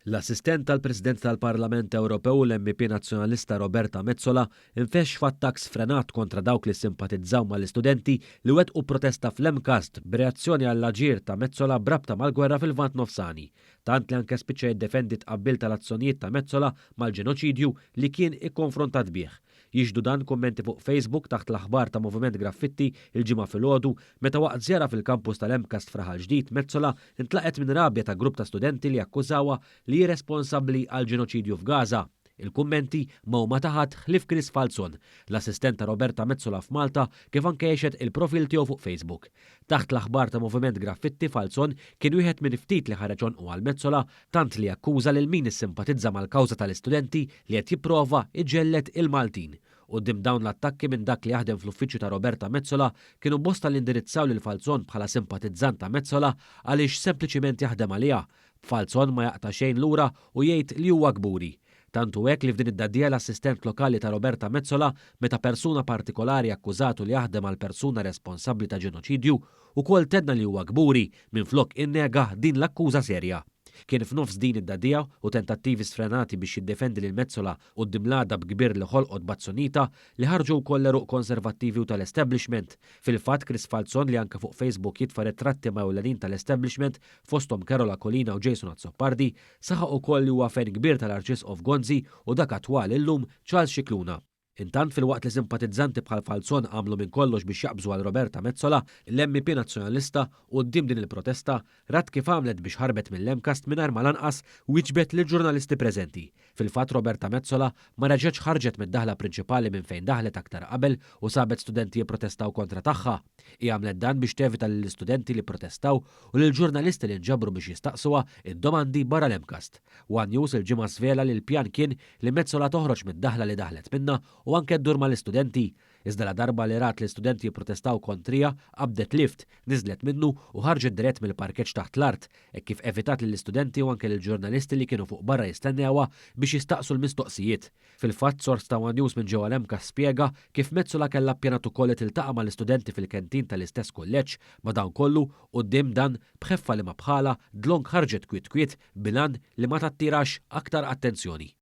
L-Assistent tal-President tal-Parlament Ewropew u l-MEP Nazzjonalista Roberta Metsola infexx f'attakk sfrenat kontra dawk li simpatizzaw mal-istudenti li wettqu protesta fl-MCAST b'reazzjoni għall-aġir ta' Metsola b'rabta mal-gwerra fil-Lvant Nofsani. Tant li anke spiċċa jiddefendi tqabbil tal-azzjonijiet ta' Metsola mal-ġenoċidju li kien ikkonfrontat bih. Jixhdu dan kummenti fuq Facebook taħt l-aħbar ta' Moviment Graffitti il-Ġimgħa filgħodu meta waqt żjara fil-kampus tal-MCAST f'Raħal Ġdid Metsola ntlaqgħet minn rabja ta' grupp ta' studenti li akkużawha li hi responsabbli għall-ġenoċidju f'Gaza. Il-kummenti ma huma ta' ħadd ħlief Chris Falzon, l-assistent ta' Roberta Metsola f'Malta kif anke jexhed il-profil tiegħu fuq Facebook. Taħt l-aħbar ta' Moviment Graffitti Falzon kien wieħed minn ftit li ħareġ għonqu għal Metsola tant li akkuża lil min issimpatizza mal-kawża tal-istudenti li qed jipprova jġelled il-Maltin. Quddiem dawn l-attakki minn dak li jaħdem fl-uffiċċju ta' Roberta Metsola kienu bosta li indirizzaw lil Falzon bħala simpatizzant ta' Metsola għaliex sempliċiment jaħdem għaliha, b'Falzon ma jaqta' xejn lura u jgħid li huwa kburi. Tant hu hekk li f'din id-dagħdigħa l-assistent lokali ta' Roberta Metsola meta persuna partikolari akkużatu li jaħdem għal persuna responsabbli ta' ġenoċidju, ukoll tenna li huwa kburi minflok innega din l-akkuża serja. Kien f'nofs din id-dagħdigħa u tentattivi sfrenati biex jiddefendi lil Metsola quddiem l-għadab kbir li ħolqot b'azzjonita li ħarġu wkoll l-għeruq konservattivi u tal-establishment. Fil-fatt Chris Falzon li anke fuq Facebook jitfa' ritratti ma' ewlenin tal-establishment fosthom Carol Aquilina u Jason Azzopardi, saħaq ukoll li huwa fan kbir tal-Arċisqof Gonzi u dak attwali llum Charles Scicluna. Intant filwaqt li simpatizzanti bħal Falzon għamlu minn kollox biex jaqbżu għal Roberta Metsola, l-MEP Nazzjonalista quddiem din il-protesta rat kif għamlet biex ħarbet mill-MCAST mingħajr ma lanqas wieġbet lill-ġurnalisti preżenti. Fil-fatt Roberta Metsola ma reġgħetx ħarġet mid-daħla prinċipali minn fejn daħlet aktar qabel u sabet studenti jipprotestaw kontra tagħha. Hi għamlet dan biex tevita lill-istudenti li pprotestaw u lill-ġurnalisti li nġabru biex jistaqsuha d-domandi barra l-MCAST. One News il-Ġimgħa żvela li l-pjan kien li Metsola toħroġ mid-daħla li daħlet minnha u anke ddur mal-istudenti. Iżda ladarba li rat l-istudenti jipprotestaw kontriha, qabdet lift, niżlet minnu u ħarġet dirett mill-parkeġġ taħt l-art, hekk kif evitat lill-istudenti u anke lill-ġurnalisti li kienu fuq barra jistennewha biex jistaqsu l-mistoqsijiet. Fil-fatt, sors ta' one News minn ġewwa l-MCAST spjega kif Metsola kellha ppjanat ukoll li tiltaqa' mal-istudenti fil-canteen tal-istess kulleġġ, madankollu, quddiem dan, b'ħeffa li ma bħalha, dlonk ħarġet kwiet kwiet bil-għan li ma tattirax aktar attenzjoni.